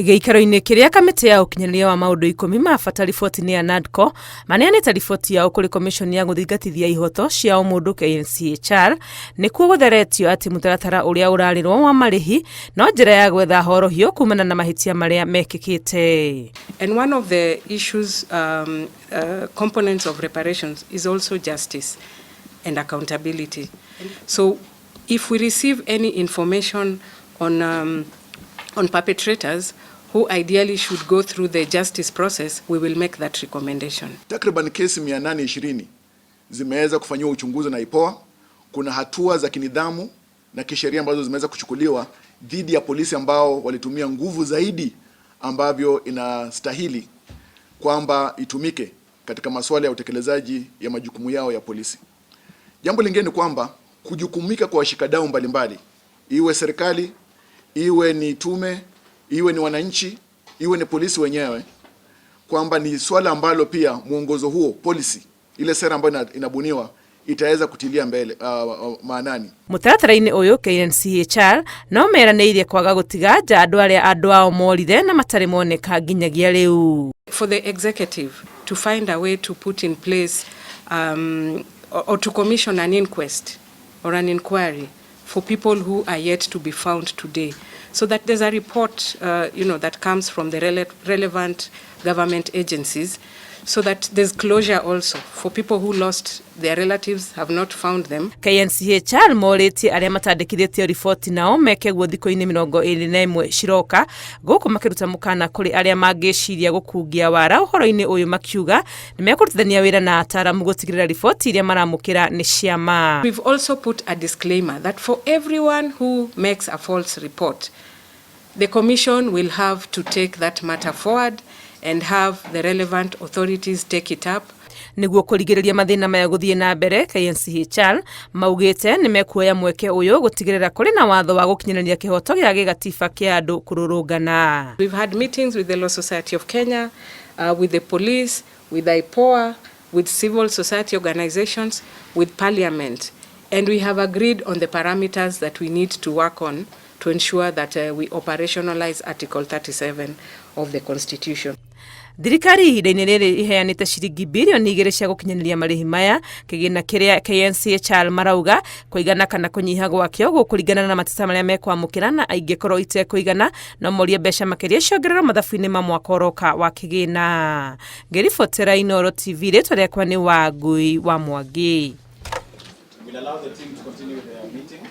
Gĩikaro-inĩ kĩrĩa kamĩtĩ ya ũkinyanĩria wa maũndũ 10 ma bata riboti-inĩ ya NADCO maneanĩte riboti yao kũrĩ komishoni ya gũthingatithia ihoto cia ũmũndũ KNCHR, nĩkuo gũtheretio atĩ mũtaratara ũrĩa ũrarĩrwo wa marĩhi no njĩra ya gwetha horohio kumana na mahĩtia marĩa mekĩkĩte. And one of the issues, components of reparations is also justice and accountability. So if we receive any information on perpetrators who ideally should go through the justice process, we will make that recommendation. Takriban kesi 820 zimeweza kufanyiwa uchunguzi na IPOA. Kuna hatua za kinidhamu na kisheria ambazo zimeweza kuchukuliwa dhidi ya polisi ambao walitumia nguvu zaidi ambavyo inastahili kwamba itumike katika masuala ya utekelezaji ya majukumu yao ya polisi. Jambo lingine ni kwamba kujukumika kwa washikadau mbalimbali, iwe serikali, iwe ni tume, iwe ni wananchi, iwe ni polisi wenyewe, kwamba ni swala ambalo pia mwongozo huo, policy ile sera ambayo inabuniwa itaweza kutilia mbele maanani. Mũtaratara-inĩ ũyũ KNCHR no meranĩirie kwaga gũtiga nja andũ arĩa andũ ao morire na matarĩ moneka nginyagia rĩu. For the executive to find a way to put in place or to commission an inquest or an inquiry for people who are yet to be found today, so that there's a report that comes from the relevant government agencies, so that there's closure also for people who lost their relatives, have not found them. KNCHR morĩtie arĩa matandĩkithĩtio riboti nao meke guo thikũ-inĩ 21 ciroka, gũkũ makĩruta mũkana kũrĩ arĩa mangĩciria gũkungia wara ũhoro-inĩ ũyũ, makiuga nĩ mekũrutithania wĩra na ataramu gũtigĩrĩra riboti iria maramũkĩra nĩ cia ma. We've also put a disclaimer that for everyone who makes a false report, the Commission will have to take that matter forward and have the relevant authorities take it up. Nĩguo kũrigĩrĩria mathĩna maya gũthiĩ na mbere, KNCHR maugĩte nĩ mekuoya mweke ũyũ gũtigĩrĩra kũrĩ na watho wa gũkinyanĩria kĩhoto gĩa gĩgatiba kĩa andũ kũrũrũngana. We've had meetings with the Law Society of Kenya, with the police, with IPOA, with civil society organizations, with Parliament. And we have agreed on the parameters that we need to work on to ensure that we operationalize Article 37 of the Constitution. Thirikari ihinda-inĩ rĩrĩ iheanĩte ciringi birioni 2 cia gũkinyanĩria marĩhi maya, kĩgĩna kĩrĩa KNCHR marauga kũigana kana kũnyiha gwakĩo gũkũringana na mateta marĩa mekwamũkĩra, na ingĩkorwo itekũigana no morie mbeca makĩria ciongererwo mathabu-inĩ ma mwaka ũroka wa kĩgĩna. Ngĩribotera Inooro TV, rĩtwa rĩakwa nĩ Wangui wa Mwangi. We'll allow the team to continue with their meeting.